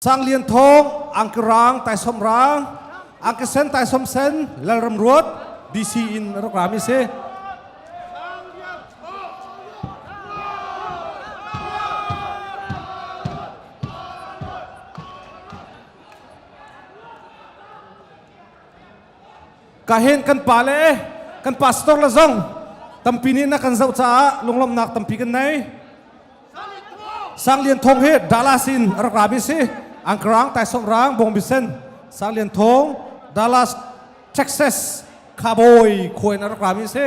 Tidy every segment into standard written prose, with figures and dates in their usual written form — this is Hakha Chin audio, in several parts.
Sang Lian Thawng, Angki Rang, Taisom Rang, Angki Sen, Taisom Sen, Lalram Ruat, DC in rak rami si. Ka hen kan pa le kan pastor le zong tampi nih na kan zoh caah lunglawmhnak tampi kan nei. Sang Lian Thawng hi Dallas in rak rami si. Angkrang, Taisawk Rang, Bawngbi Sen, Sang Lian Thawng, Dallas, Texas, Cowboy khua in rak rami si.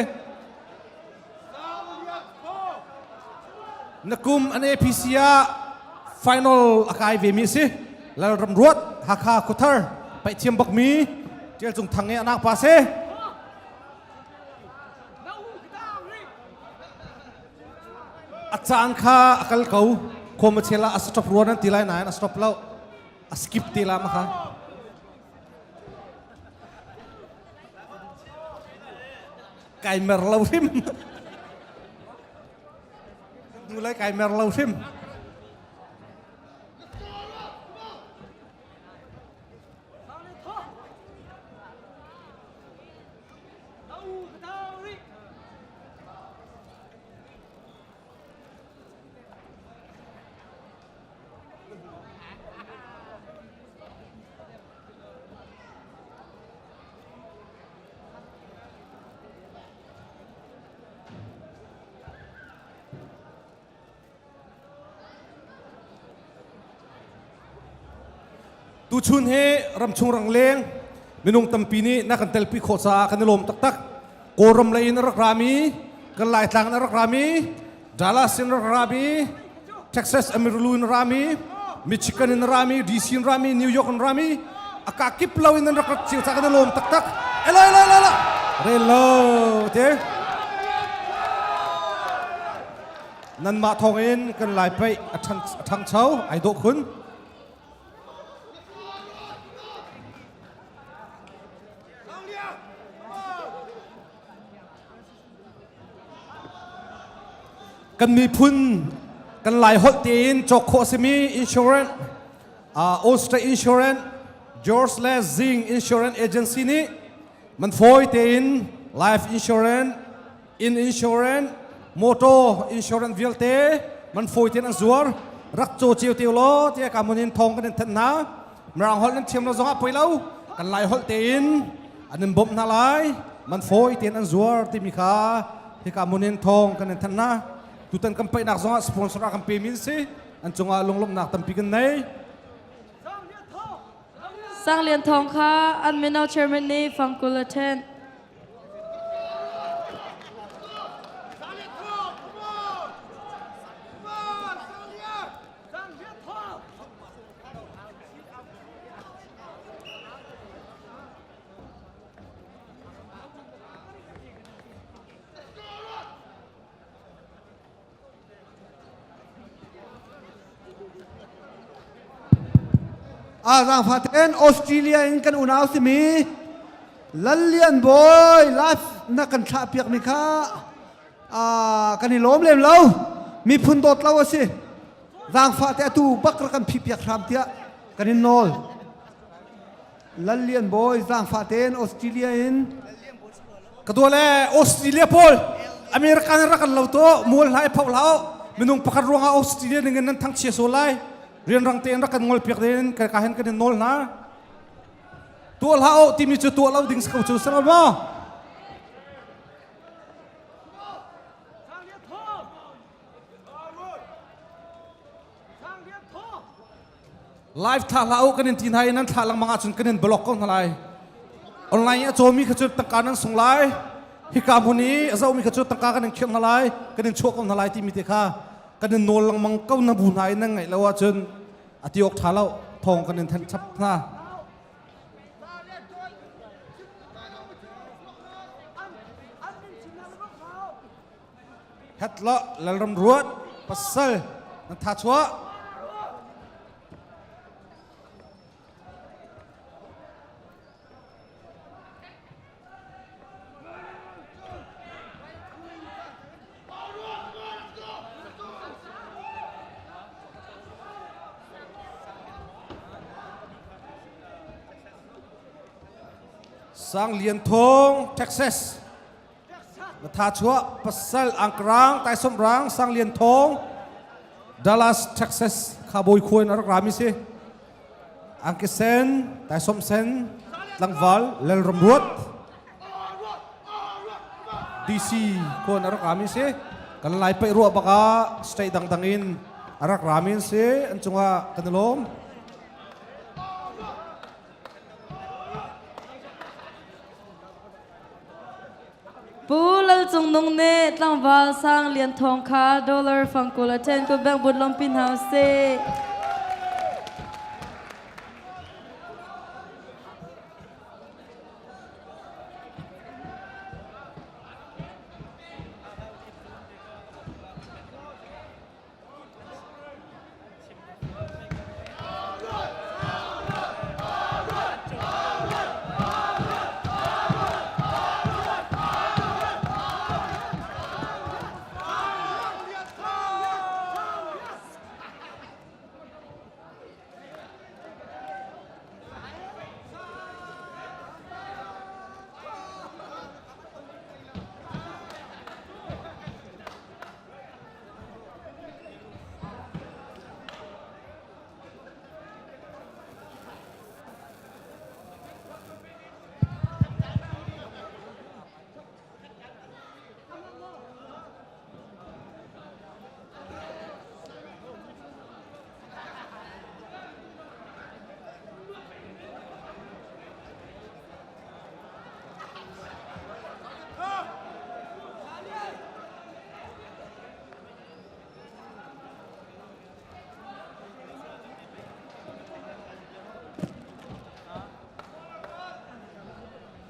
Na kum an APC ah final a kai ve mi si. Lalram Ruat, Hakha Khuathar, paih thiam bak mi Tial Cung Thang i anak pa si. A caan kha a kal ko. Khua machel ah a stop rua nan ti lai nain a stop lo. A skip ti la ma kha. Kai mer lo hrim. Nu lai kai mer lo hrim. Tuchun hi ramchung rangleng minung tampi nih na kan telpi khawh caah kan i lawm taktak. Kawlram lei in a rak rami, kan Laitlang in a rak rami, Dallas in a rak rami, Texas Amarillo in a rami, Michigan in a rami, DC in rami, New York in rami, a ka kip lo in an rak rat cio caah kan i lawm taktak. Elo elo elo elo. Rel lo te. Nanmah thawngin kan Lai paih a ṭhangcho ai dawh khun. Kan miphun kan Lai holh tein cawk khawh a simi insurance Allstate Insurance George le Zing Insurance Agency nih man fawi tein life insurance inn insurance motor insurance vialte man fawi tein an zuar rak caw cio te law tiah ka mun in thong kan in thanh hna mirang holh nan thiam lo zongah poi lo kan lai holh tein an in bawmh hna lai man fawi tein an zuar timi kha hika mun in thong kan in thanh hna tutan kan paihnak zongah sponsor a kan pe mi si an cungah lunglawmhnak tampi kan nei. Sang Lian Thawng kha an mino chairman nih fangkul a ṭhenh. A zaangfah tein Australia in kan unau simi Lallian Bawi live na kan thlah piak mi kha kan i lawm lem lo miphun dawt lo a si zaangfah te atu bak rak kan phih piak hram tiah kan in nawl Lallian Bawi zaangfah tein Australia in Ka dua le Australia pawl America nih rak kan lo to mual hla i phoh hlah minung pakhat ruangah Australia ning in nan thangchia so lai rianrang tein rak kan ngol piak ding ka ka hen kan in nawl hna tuah hlah o timi cu tuah lo ding ko cu si lo maw Live thlah hlah u kan in ti hna i nan thlah lengmang ahcun kan in block ko hna lai. Online i a cawmi kha cu tangka nan sung lai. Hika hmun i a zohmi kha cu tangka kan in khirh hna lai, kan in chuah ko hna lai timi te kha kan in nawl lengmang ko na bu hna i nan ngaih lo ahcun a ti awk ṭha lo. Thawng kan in thanh chap hna. Het lo Lalram Ruat pasal nan tha chuah. Sang Lian Thawng, Texas. Na tha chuah pasal angkrang taisom rang Sang Lian Thawng, Dallas, Texas khabawi khua in a rak rami si. Angkisen, taisom sen, tlangval Lelram Ruat. DC khua in a rak rami si. Kan lai paih ruah baka state dangdang in a rak rami si. An cungah kan i lawm. Pu Lal Cung Nung nih tlangval Sang Lian Thawng kha dollar fangkul a ṭhen ku bank but lawmpi hna usih.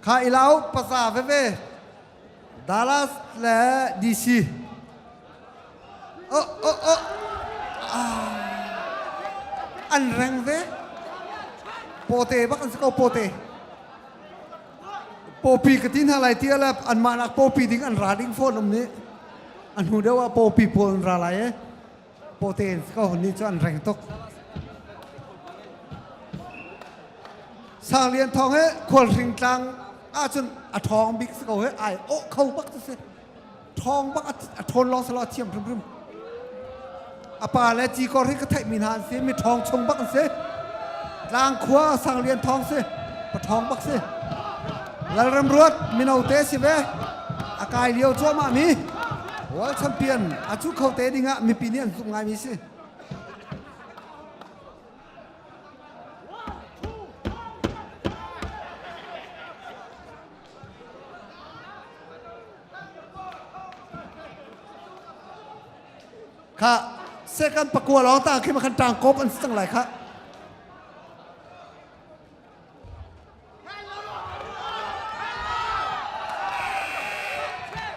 Kha i lau paza veve Dallas le DC. Oh oh oh. Ah. An reng ve. Pote bak an si ko pote. Pawpi ka ti hna lai ti le anmah nak pawpi ding an ra ding fawn um nih a hnu deuh ah pawpi pawl an ra lai e pawte in ko ni cu an reng tuk Sang Lian Thawng he khualhring tlang ahcun a ṭhawng bik si ko he ai awh kho bak tu si ṭhawng bak a ṭhawn lawng selaw a thiam hrimhrim a pa le cikor hi ka theihmi hna an si mi ṭhawng chung bak an si tlangkhua Sang Lian Thawng si pa ṭhawng bak si Lalram Ruat mino te si ve a kai lio cuahmah mi World Champion a cu kho te ding ah mipi nih an zumh ngaimi si Kha second pakua lawng ta khi ma khan tang kop an si cang lai kha.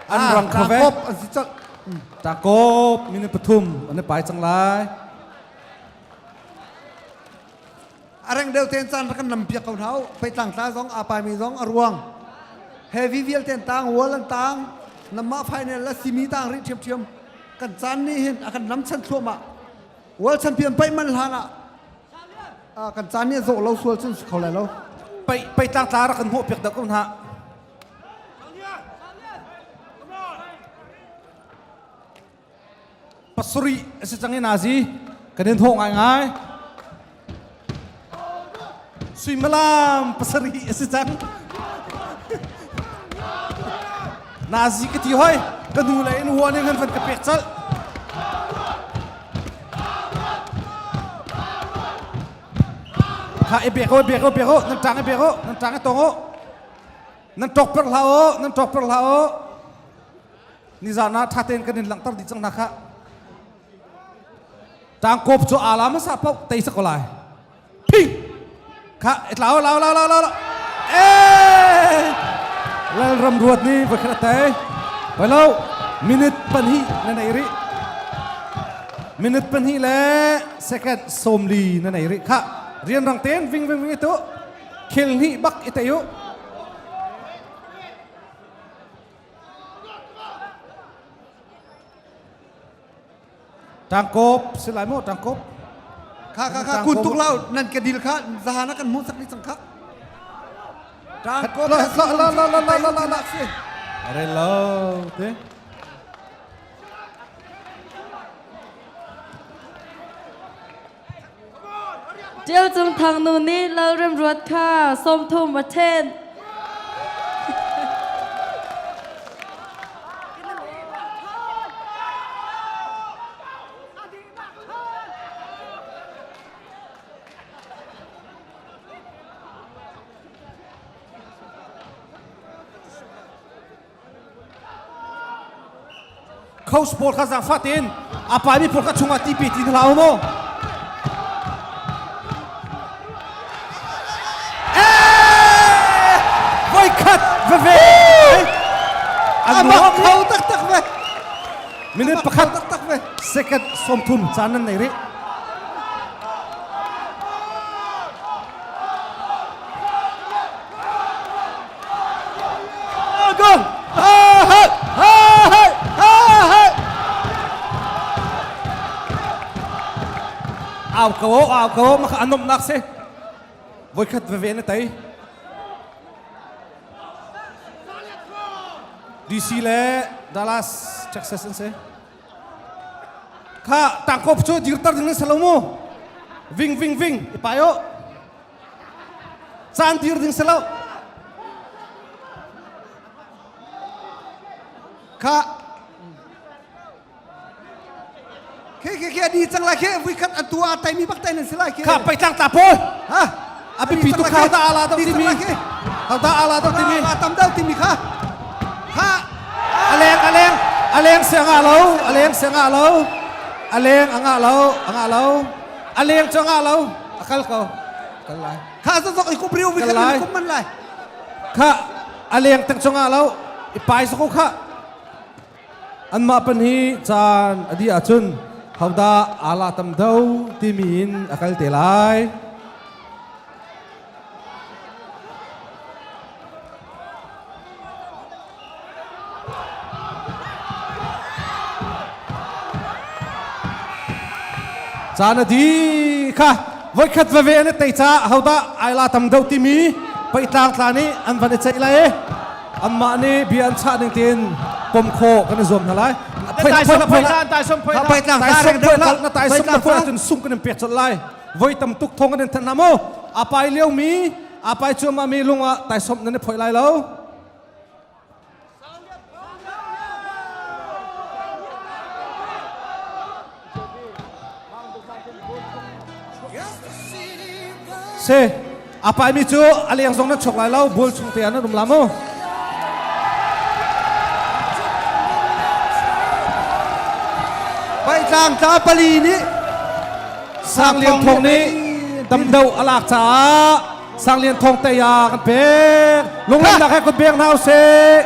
An rang kho ve. Kop an si cang. Tang kop minute pathum an i pai cang lai. A reng deuh ten caan rak kan nam piak ko hna u. Peitlang tla zong aa paimi zong a ruang. Heavy vialte an tang, wall an tang, namah final la simi tang rih ṭhiamṭhiam. Kan caan nih hin a kan lam chan thluahmah. World champion paih man hlan ah kan caan nih a zawh lo sual cun si kho lai lo. Peitlang tla rak kan hnawh piak dah ko hna. Pasarih a si cang i nazi kan in thawh ngaingai. Suimilam pasarih a si cang. Nazi ka ti hoi ka nu le in warning han van ka pek calh. Kha i bek o bek o bek o nan tang i bek o nan tang i tong o nan tok per hlah o nan tok per hlah o Nizan ah ṭha tein kan in langhter dih cang hna khah. Tangkawp cu aa la hmasa paoh tei sa ko lai. Phing! Khah, tlau, lau, lau, lau, lau. Eh! Lalram ruat nih voi khat a tei. Vai lo, minute pahnih na nei rih. Minute pahnih le second 40 na nei rih. Khah, rianrang tein ving ving ving itu. Khel hnih bak i tei u. Tangkop si lai maw tangkop? Kha kha kha kun tuk lau nan ka dil kha zahan ah kan hmuh sak ni cang kha. Tangko La la la la la la la la la. Si. Are lo te. Tial Cung Thang nu nih Lalrem Ruat kha 30 a ṭhen. Coach pawl kha zaangfah tein a paimi pawl kha chungah ti pe ti hna hlah mu. Voikhat veve A mak kho taktak ve. Minute pakhat taktak ve. Second 30 caan nan nei rih. Go! Ha ha ha ha ha ha. Au ko au ko maka anom nak si. Voikhat veve na tei. DC le Dallas Texas an si. Kha tangkop cu dirter ding nan si lo mu. Ving ving ving i pai o. Caan dir ding si lo. Kha Khe khe khe di cang lai khe vui khat atu a tai mi bak tai nan si lai khe. Kha pai tlang ta pawl. Ha. A bipi tu kha da ala dau timi. Hau da ala dau timi. A tam dau timi kha. Kha. Aleng aleng aleng se nga lo aleng se nga lo aleng anga lo anga lo aleng chu nga lo akal ko kal lai Kha zo zok i kum riu vi Kal khat lai. kum man lai. Kha aleng tek chu nga lo i pai so ko kha Anmah pan hi caan a dih ahcun hodah aa la tam do timi in a kal te lai. Caan a dih kha voikhat veve an i tei caah hodah ai la tam deuh timi peitlang tla nih an van i ceih lai i anmah nih bia an chah ning tein pom khawh kan i zuam hna lai. Na tai som na phoi ahcun sung kan in pek colh lai. Voi tam tuk thong kan in thanh hna mu. A pai lio mi, a pai cuahmah mi lung ah tai som nan i phoi lai lo. Se a paimi cu a leng zong nan chok lai lo bual chung te ah nan um la mu. Paitlang tla pali nih Sang Lian Thong nih damdo a lak caah Sang Lian Thong tei ah kan pek. Lunglawmhnak he kut beng hna usih.